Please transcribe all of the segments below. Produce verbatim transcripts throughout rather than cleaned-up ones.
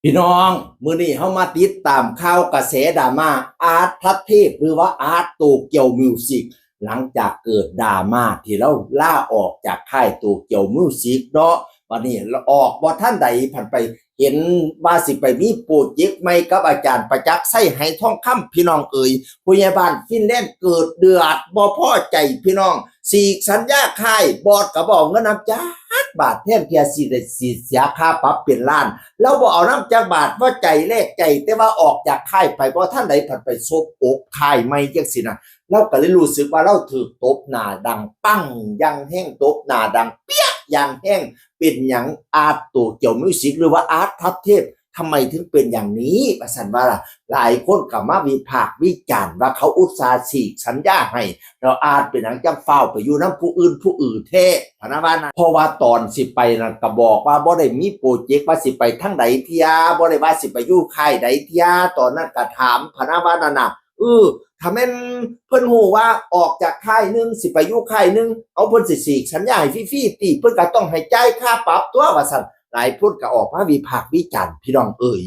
พี่น้อง มื้อนี้เฮามาติดตามข่าวกระแสดราม่า อาร์ตทัศเทพ หรือว่าอาร์ตโตเกียวมิวสิก หลังจากเกิดดราม่าที่ลาวลาออกจากค่ายโตเกียวมิวสิกเนาะ บัดนี้ออกบ่ทันใด พันไปเห็นว่าสิไปมีโปรเจกต์ใหม่กับอาจารย์ประจักษ์ชัย ไหทองคำ พี่น้องเอ๋ย ผู้ใหญ่บ้านฟินแลนด์เกิดเดือดบ่พอใจพี่น้อง ฉีกสัญญาค่าย บอสก็บ่เอาเงินนำจักบาท แทนที่สิได้สิเสียค่าปรับเป็นล้าน ลาวบ่เอานำจักบาท บ่ใจแลกใจ แต่ว่าออกจากค่ายไปบ่ทันใด พันไปซบอกค่ายใหม่จังซี้นะ ลาวก็เลยรู้สึกว่าลาวถืกตบหน้าดังปังอย่างแฮง ตบหน้าดังเปี้ยะอย่างแฮง เป็นหยังอาร์ตโตเกียวมิวสิก หรือว่าอาร์ตทัศเทพ ทำไมถึงเป็นอย่างนี้ ว่าซั่นว่าล่ะ หลายคนก็มาวิพากษ์วิจารณ์ว่าเขาอุตส่าห์ฉีกสัญญาให้ แล้วอาร์ตเป็นหยังจั่งฟ้าวไปอยู่นำผู้อื่นผู้อื่นแท้ พะนะว่านะ เพราะว่าตอนสิไปนั่นก็บอกว่าบ่ได้มีโปรเจกต์ว่าสิไปทางใดเที่ย บ่ได้ว่าสิไปอยู่ค่ายใดเที่ย ตอนนั้นก็ถาม พะนะว่านั่นน่ะ เออ ถ้าแม่นเพิ่นฮู้ว่าออกจากค่ายหนึ่งสิไปอยู่ค่ายหนึ่ง เอาเพิ่นสิฉีกสัญญาให้ฟรีๆติ เพิ่นก็ต้องให้จ่ายค่าปรับตั๊ว ว่าซั่น หลายคนก็ออกมาวิพากษ์วิจารณ์ พี่น้องเอ๋ย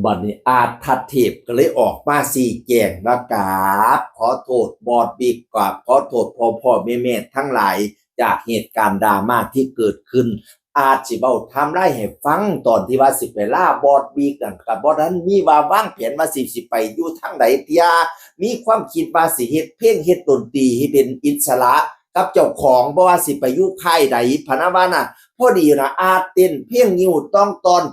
บัดนี้อาร์ตทัศเทพก็เลยออกมาชี้แจงว่ากราบขอโทษบอสบิ๊ก กราบขอโทษพ่อๆแม่ๆทั้งหลาย จากเหตุการณ์ดราม่าที่เกิดขึ้น อาร์ตสิเว้าไทม์ไลน์ให้ฟัง ตอนที่ว่าสิไปลาบอสบิ๊กนั่น ก็บ่ทันมีว่าวางแผนว่าสิ สิไปอยู่ทางใดเที่ย มีความคิดว่าสิเฮ็ดเพลงเฮ็ดดนตรีให้เป็นอิสระกับเจ้าของ บ่ว่าสิไปอยู่ค่ายใด พะนะว่าน่ะ พอดีนะ อาร์ตเต้นเพลงงิ้วต้องตอน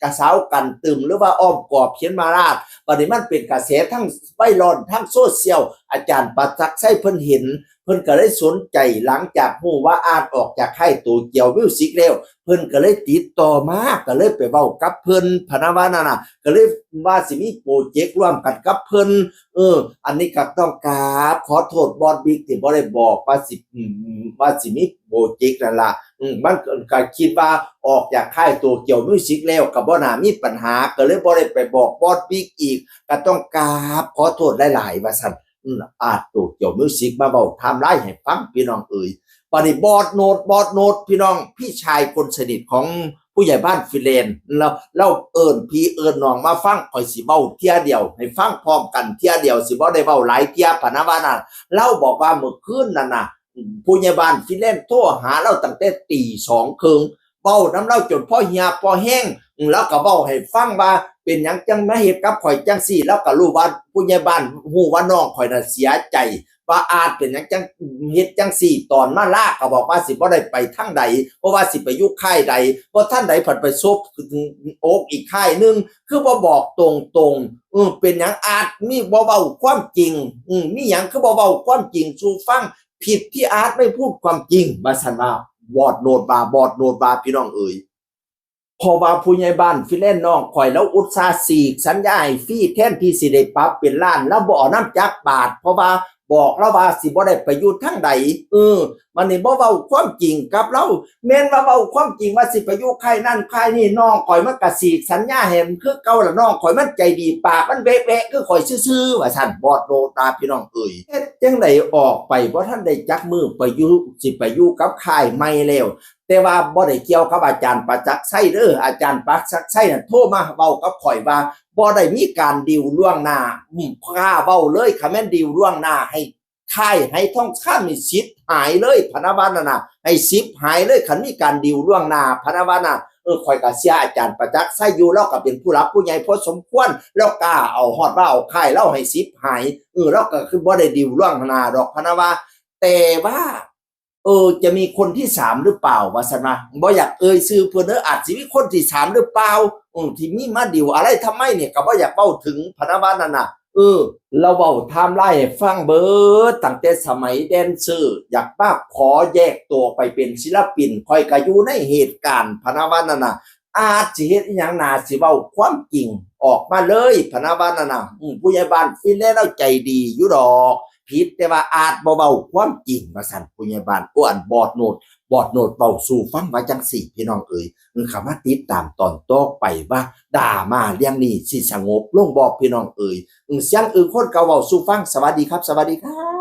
กะสาวกันตึม หรือว่าอ้อมกอดเขมราช บัดนี้มันเป็นกระแสทั้งไวรัลทั้งโซเชียล อาจารย์ประจักษ์ชัยเพิ่นเห็น เพิ่นก็เลยสนใจ หลังจากฮู้ว่าอาร์ตออกจากค่ายโตเกียวมิวสิกแล้ว เพิ่นก็เลยติดต่อมา ก็เลยไปเว้ากับเพิ่น พะนะว่านั่นน่ะ ก็เลยว่าสิมีโปรเจกต์ร่วมกันกับเพิ่น เออ อันนี้ก็ต้องกราบขอโทษบอสบิ๊กที่บ่ได้บอกว่าสิ อืม ว่าสิมีโปรเจกต์นั่นล่ะ อืม มันก็ ก็คิดว่าออกจากค่ายโตเกียวมิวสิกแล้วก็บ่น่ามีปัญหา ก็เลยบ่ได้ไปบอกบอสบิ๊กอีก ก็ต้องกราบขอโทษหลายๆ ว่าซั่น อืม อาร์ตโตเกียวมิวสิกมาเว้าไทม์ไลน์ให้ฟัง พี่น้องเอ๋ย บัดนี้บอสโนด บอสโนด พี่น้อง พี่ชายคนสนิทของผู้ใหญ่บ้านฟินแลนด์ ลาว ลาวเอิ้นพี่เอิ้นน้องมาฟัง ข้อยสิเว้าเทื่อเดียว ให้ฟังพร้อมกันเทื่อเดียว สิบ่ได้เว้าหลายเทื่อ พะนะว่าน่ะ ลาวบอกว่ามื้อคืนนั่นน่ะ ผู้ใหญ่บ้านฟินแลนด์โทรหาลาวตั้งแต่ตีสองครึ่ง เว้านำลาวจนพอเหี่ยพอแฮง ลาวก็เว้าให้ฟังว่าเป็นหยังจั่งมาเฮ็ดกับข้อยจั่งซี้ ลาวก็รู้ว่าผู้ใหญ่บ้านฮู้ว่าน้องข้อยน่ะเสียใจ ว่าอาร์ตเป็นหยังจั่งเฮ็ดจั่งซี้ ตอนมาลาก็บอกว่าสิบ่ได้ไปทางใด เพราะว่าสิไปอยู่ค่ายใด บ่ทันใดพันไปซบอกอีกค่ายหนึ่ง คือบ่บอกตรงๆ เออ เป็นหยังอาร์ตมีบ่เว้าความจริง อืม มีหยังคือบ่เว้าความจริงสู่ฟัง ผิดที่อาร์ตไม่พูดความจริง ว่าซั่นว่า บอสโนดว่า บอสโนดว่า พี่น้องเอ๋ย เพราะว่าผู้ใหญ่บ้านฟินแลนด์น้องข้อย ลาวอุตส่าห์ฉีกสัญญาให้ฟรี แทนที่สิได้ปรับเป็นล้าน ลาวบ่เอานำจักบาท เพราะว่าบอกลาวว่าสิบ่ได้ไปอยู่ทางใด เออ บัดนี้บ่เว้าความจริงกับลาว แม่นว่าเว้าความจริงว่าสิไปอยู่ค่ายนั่นค่ายนี่ น้องข้อยมันก็ฉีกสัญญาให้มันคือเก่าล่ะ น้องข้อยมันใจดี ปากมันแวะๆคือข้อยซื่อๆ ว่าซั่น บอสโนดว่า พี่น้องเอ๋ย เฮ็ดจั่งใดออกไปบ่ทันได้จักมื้อ ไปอยู่ สิไปอยู่กับค่ายใหม่แล้ว แต่ว่าบ่ได้เกี่ยวกับอาจารย์ประจักษ์ชัยเด้อ อาจารย์ประจักษ์ชัยน่ะโทรมาเว้ากับข้อยว่า บ่ได้มีการดีลล่วงหน้า อืม กล้าเว้าเลย คันแม่นดีลล่วงหน้าให้ค่ายไหทองคำนี่สิทธิ์หายเลย พะนะว่านั่นน่ะ ให้สิทธิ์หายเลย คันมีการดีลล่วงหน้า พะนะว่าน่ะ เออ ข้อยก็เชื่ออาจารย์ประจักษ์ชัยอยู่ ลาวก็เป็นผู้หลักผู้ใหญ่พอสมควร ลาวกล้าเอาฮอดว่าเอาค่ายลาวให้สิทธิ์หาย เออ ลาวก็คือบ่ได้ดีลล่วงหน้าดอก พะนะว่า แต่ว่า เออ จะมีคนที่สามหรือเปล่า ว่าซั่นว่า บ่อยากเอ่ยชื่อเพิ่นเด้อ อาจสิมีคนที่สามหรือเปล่า เออ ที่มีมาดีลอะไรทำไมเนี่ย ก็บ่อยากเว้าถึง พะนะว่านั่นน่ะ เออ ลาวเว้าไทม์ไลน์ให้ฟังเบิด ตั้งแต่สมัยแดนเซอร์ อยากมาขอแยกตัวไปเป็นศิลปิน ข้อยก็อยู่ในเหตุการณ์ พะนะว่านั่นน่ะ อาร์ตสิเฮ็ดอิหยัง น่าสิเว้าความจริงออกมาเลย พะนะว่านั่นน่ะ อืม ผู้ใหญ่บ้านฟินแลนด์ลาวใจดีอยู่ดอก ผิดแต่ว่าอาร์ตบ่เว้าความจริง ว่าซั่น ผู้ใหญ่บ้าน โอ้ อันบอสโนด บอสโนดเว้าสู่ฟังว่าจั่งซี้ พี่น้องเอ๋ย อืม เข้ามาติดตามตอนต่อไปว่าดราม่าเรื่องนี้สิสงบลงบ่ พี่น้องเอ๋ย อืม เสียงอื่นคนเก่าเว้าสู่ฟัง สวัสดีครับ สวัสดีครับ